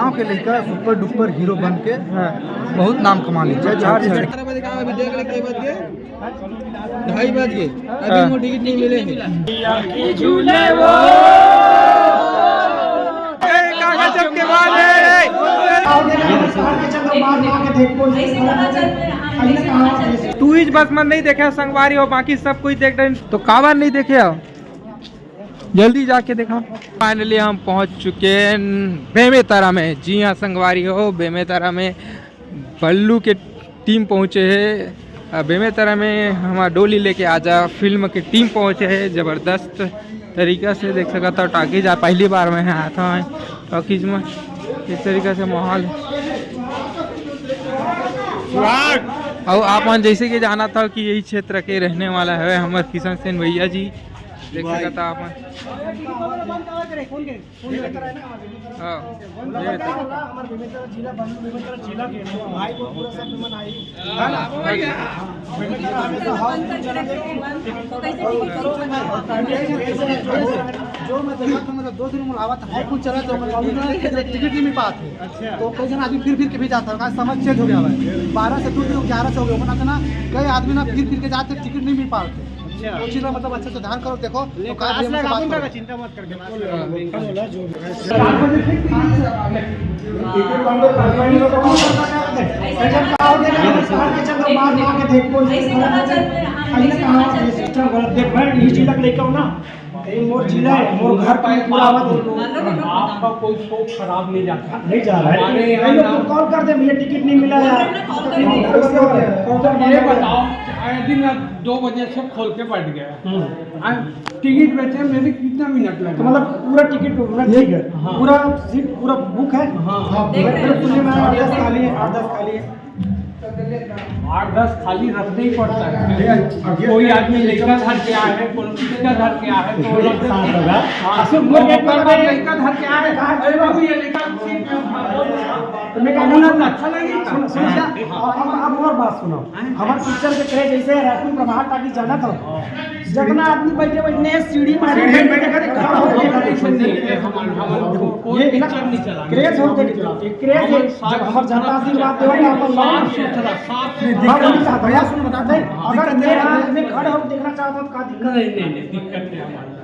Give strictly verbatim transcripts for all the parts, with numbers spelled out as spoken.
गाँव के लइका super duper hero बन के हाँ। बहुत नाम कमा ली। जय झार झंडा। बारह बजे का अभी देख ले, कई बज गए? ढाई बज गए, अभी हाँ। हमको टिकट नहीं मिले हैं। तू ही बस मन नहीं देखे संगवारी हो, बाकी सब कोई देख रहे, तो काबर नहीं देखे हो? जल्दी जाके देखा। Finally हम पहुंच चुके हैं बेमेतरा में। जी हाँ संगवारी हो, बेमेतरा में बल्लू के टीम पहुँचे है। अ, बेमेतरा में हमार डोली लेके आजा फिल्म के टीम पहुँचे है। जबरदस्त तरीका से देख सकत हो टॉकीज। आ, पहली बार मैं आता हूँ टॉकीज में। इस तरीका से माहौल है। और आप मन जैसे कि जाना था कि यही क्षेत्र के रहने वाला है हमारे किशन सेन भैया जी, देख सकत हो आप मन। हाँ। हमारे बेमेतरा जिला, बंधु बेमेतरा जिला के भाई को पूरा सब मन आई। है ना? बेमेतरा हमेशा हाउसफुल चला दे। जो मैं देखा था, मतलब, दो दिन में आवा था, हाउसफुल चला था, मतलब, अभी ना टिकट नहीं मिल पाते। अच्छा। तो कई जन आदमी फिर फिर के भी जाता है, समझ चेंज हो गया है। बारह से दो दिन, ग्यारह से हो गया, वरना तो ना कई आदमी ना फिर फिर के जाते, टिकट नहीं मिल पाते। अच्छा। वो चीज़ ना, मतलब, अच्छे से ध्यान करो, देखो, तो नहीं, काश लगा, अपन का चिंता मत करके बात करो। देख भाई, ये सिस्टम गलत। देख भाई, ये चीज लग लेके हो ना, ये मोर जिला है, मोर घर का पूरा आवाज है। आपका कोई शौक खराब नहीं जाता। नहीं जा रहा है। हमारे यहाँ कई लोग ना तो कॉल कर दे, भैया टिकट नहीं मिला यार। कॉल कर, ये बताओ, आए दिन आप दो बजे से खोल के बैठ गया। हम्म। हाँ, टिकट बेचे मेरे कितना मिनट लगा? तो मतलब पूरा टिकट, पूरा ये ठीक है, हाँ। पूरा सीट पूरा बुक है। हाँ। हाँ, देख रहे हैं। पूरे में आठ दस खाली है, आठ दस खाली है। आठ दस खाली रखना ही पड़ता है। ये, अब ये कोई आदमी लड़का धर के आए, कोई लड़का धर के आए, तो ये साथ होगा। हाँ, अच्छा, वो वो गेट पर लड़का धर के आए, "अरे बाबू, ये लड़का सीट में उठा।" तो मैं कहूँ ना, तो अच्छा लगेगा। सुनो, सुनो, हाँ। अब, अब, अब और बात सुनो। हमारे पिक्चर के क्रेज ऐसे है, रायपुर प्रभात टाकीज जाना था। जितना आदमी बैठे बैठे सीढ़ी मारे, सीढ़ी बैठे बैठे खड़ा हो गया। हमारे, हमारे को कोई ये ना पिक्चर नहीं चला। क्रेज होते कितना? ये क्रेज है। हमारे साफ जब हमारे जनता सुथरा आशीर्वाद देगा, अपन साफ सुथरा, साफ नहीं, सुथरा। दिक्कत, भैया सुन बताते हैं, अगर दिक्कत मेरे क्या है? हाथ में खड़े हो देखना चाहता हूँ, का दिक्कत? नहीं, नहीं, नहीं, दिक्कत नहीं हमारे।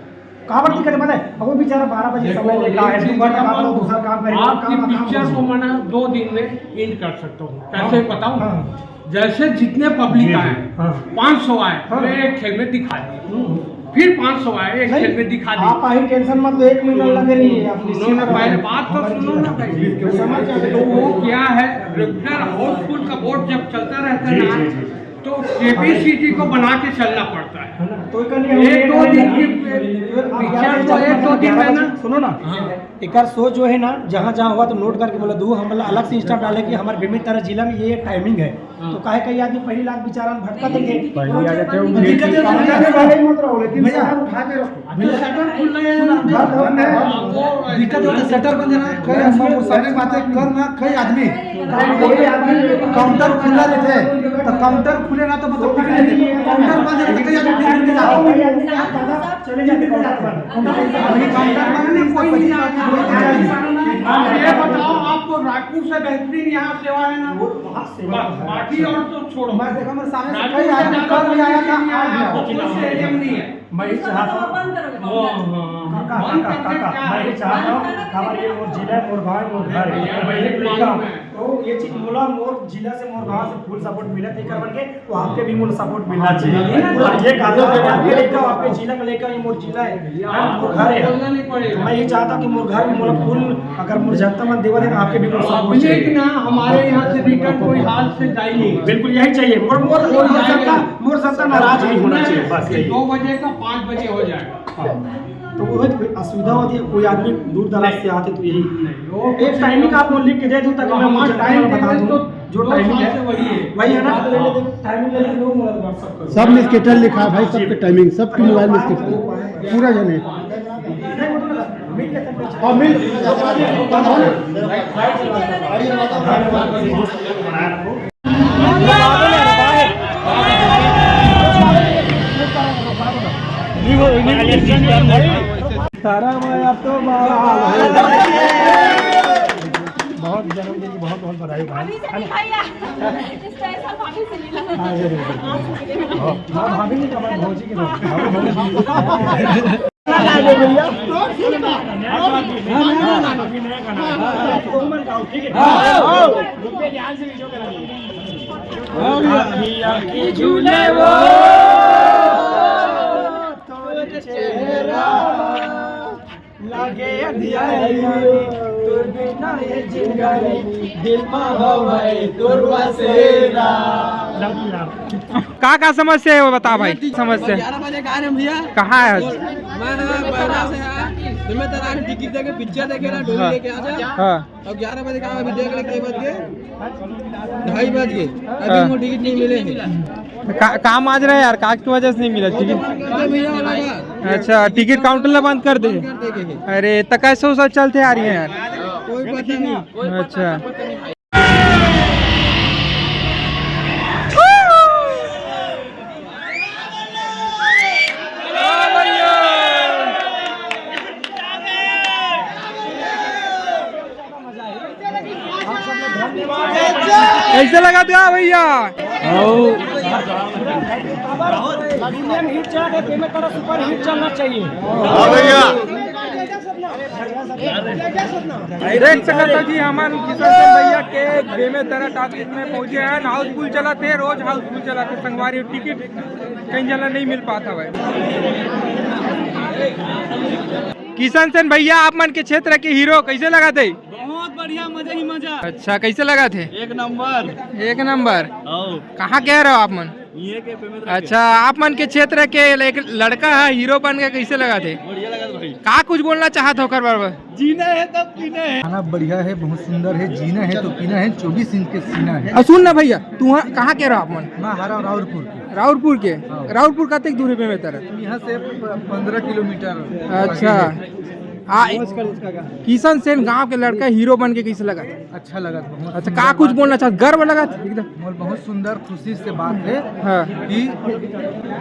काबर दिक्कत है पता है? अब वो बेचारा बारह बजे देखो, समय लेकर एक आए, चीज दो घंटा बताऊं, काम करो, दूसरा काम करेगा, आपकी काम, काम पिक्चर करो। को मैं ना दो दिन में एंड कर सकता हूँ। कैसे हाँ, बताऊं? हाँ। जैसे जितने पब्लिक जी, जी। आए, हाँ। पाँच सौ आए, हाँ। मैं एक खेल में दिखा दिया। हम्म। फिर पाँच सौ आए, एक नहीं, खेल में दिखा दिया। आप आई टेंशन मत लो, एक मिनट लगे नहीं है, आप सुनो ना, निश्चिंत रहो। पहले बात तो सुनो ना भाई। मैं समझ गया। तो वो क्या है, रेगुलर हाउसफुल का बोर्ड जब चलता रहता है जी, ना, जी, जी। तो कैपेसिटी को बना के चलना पड़ता है। है ना? तो कल ये एक दो दिन की पिक्चर तो एक दो दिन में ना। सुनो ना, हाँ। एकर शो जो है ना, जहाँ जहाँ हुआ तो नोट करके बोला दू, हम मतलब अलग से इंस्टा डाले कि हमारे बेमेतरा जिला में ये टाइमिंग है। हाँ। तो काहे कई आदमी पहली लाख विचार में भटका देंगे। पहली आ जाते हैं, दिक्कत है, दिक्कत है, मत रहो, लेकिन भैया, शटर उठा के रखो। अभी शटर खुल रहे हैं ना। बंद है। हाँ, वो दिक्कत होता है, शटर बंद है ना। कई हम वो सारे बातें कर ना, कई आदमी, कोई आदमी काउंटर खुला रहते हैं, तो काउंटर खुले ना तो मतलब बिक्री रहते हैं। काउंटर बंद रहते, कई आदमी फिर गिर के जाते हैं। चले जाते काउंटर पर। अभी काउंटर पर नहीं, कोई पच्चीस आदमी बोल के जाएंगे। आप ये बताओ, आपको रायपुर से बेहतरीन यहाँ सेवा है ना? वो तो वहाँ सेवा बा-, है। बाकी और तो छोड़ो। मैं देखा, मेरे सामने से रायपुर कई से आदमी ज़्यादा कल भी आया था, बेहतरीन आज यहाँ भी आओ। कोई स्टेडियम नहीं है। मैं ये चाहता हूँ, बंद करो, काका, बंद काका, करके काका, क्या मैं ये है? चाहता हूँ, हमारे ये मोर जिला है, मोर गाँव है, मोर घर है। भैया, भैया, भैया, मालूम है। तो ये चीज मोला मोर जिला से, मोर गाँव से फुल सपोर्ट मिला थे करवन के। तो आपके भी मोला सपोर्ट मिलना चाहिए। हाँ, और ये कहा था कि आपके लेकर, आपके जिला को लेकर ये मोर जिला है, हाँ, मोर घर है। बोलना नहीं पड़ेगा। मैं ये चाहता हूँ कि मोर घर में मोला फुल, अगर मोर जनता मन देवा दे तो आपके भी मोला सपोर्ट पब्लिक चाहिए। ना हमारे यहाँ से रिटर्न कोई हाल से जाए नहीं। बिल्कुल यही चाहिए। मोर, मोर, कोई मोर जाए जनता, नहीं। मोर जनता नाराज नहीं होना चाहिए, बस यही। दो बजे का पाँच बजे हो जाएगा। हाँ। तो वो एक असुविधा होती है, कोई आदमी दूर दराज से आते तो यही नहीं, वो एक कुछ टाइमिंग नहीं। आप लोग लिख के दे दो ताकि तो मैं हमारा मुझे टाइम बता टेबल दूं। तो जो दो टाइमिंग साल है, से वही है। वही है ना? टाइमिंग ले लेते हैं, WhatsApp कर दो। सब में स्केटर लिखा है भाई, सबके टाइमिंग, सबके मोबाइल में स्केटर, पूरा जने। और मिल सारा भाई, आप तो बाबा। भाभी से नहीं खाई यार। Special भाभी से मिला। हाँ, जरूर, जरूर। हाँ, भाभी नहीं, तो हमारे भौजी के। का का समस्या हे, वो बता भाई। समस्या ग्यारह बजे का आ रहे हैं भैया। कहाँ है आज? मैं बहरा से आया, तो मैं तेरा टिकट देके पिक्चर देखे ना, डोली हाँ। लेके आ जा। हाँ। अब ग्यारह बजे का, अभी देख ले, कई बज गए? ढाई बज गए, अभी हाँ। वो टिकट नहीं मिले हैं। का, काम आज रहा यार, का की वजह से नहीं मिला टिकट? अरे भैया, वो लगा। अच्छा, टिकट काउंटर ला बंद कर दे। बंद कर देंगे। अरे, तो कैसे वो सब चलते आ रही है यार? कोई पता नहीं। अच्छा। कैसे लगा था भैया? इंडियन हिट चला था, प्रेम तरह सुपर हिट चलना चाहिए। हाँ भैया। देख सकत हो जी, हमन किशन सिंह भैया के बेमेतरा टॉकीज में पहुंचे हैं। हाउसफुल चलत हे, रोज हाउसफुल चलत हे संगवारी, टिकट कहीं जला नहीं मिल पाता भाई। किशन सेन भैया, आप मन के क्षेत्र के हीरो कैसे लगत हे? बहुत बढ़िया, मजा ही मजा। अच्छा, कैसे लगत हे? एक नंबर। एक नंबर। आओ। कहाँ के रहो आप मन? ये के प्रेम तरह के। अच्छा, आप मन के क्षेत्र के एक लड़का है, हीरो बन के, कैसे लगत हे? बढ़िया लगत भाई। का कुछ बोलना चाहत हो ओकर बारे में? जीना है तब पीना है। खाना बढ़िया है, बहुत सुंदर है, जीना है तो पीना है, चौबीस इंच के सीना है। और सुन ना भैया, तू कहाँ के रहो आप मन? मैं हरा राउरपुर के। राउरपुर के? हाँ। राउरपुर कतेक दूर है बेमेतरा? यहाँ से प-, पन्द्रह किलोमीटर। अच्छा। आ, किशन सेन गांव के लड़का हीरो बन के कैसे लगा? अच्छा लगा, बहुत अच्छा, सुंदर का कुछ बात बोलना है। चाहत? गर्व लगा एकदम। मोर बहुत सुंदर खुशी से बात है हाँ। कि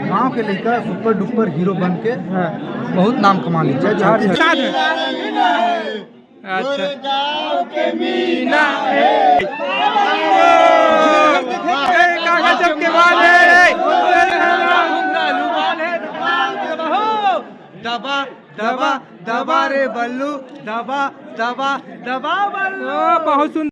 गांव के लड़का सुपर डुपर हीरो बन के हाँ। बहुत नाम कमा ली। जय झारखंड। साथ में। अच्छा। गांव के मीना है। ए, काका चमके वाले। दबा, दबा, दबा रे बल्लू, दबा, दबा, दबा बल्लू। ओ, बहुत सुंदर।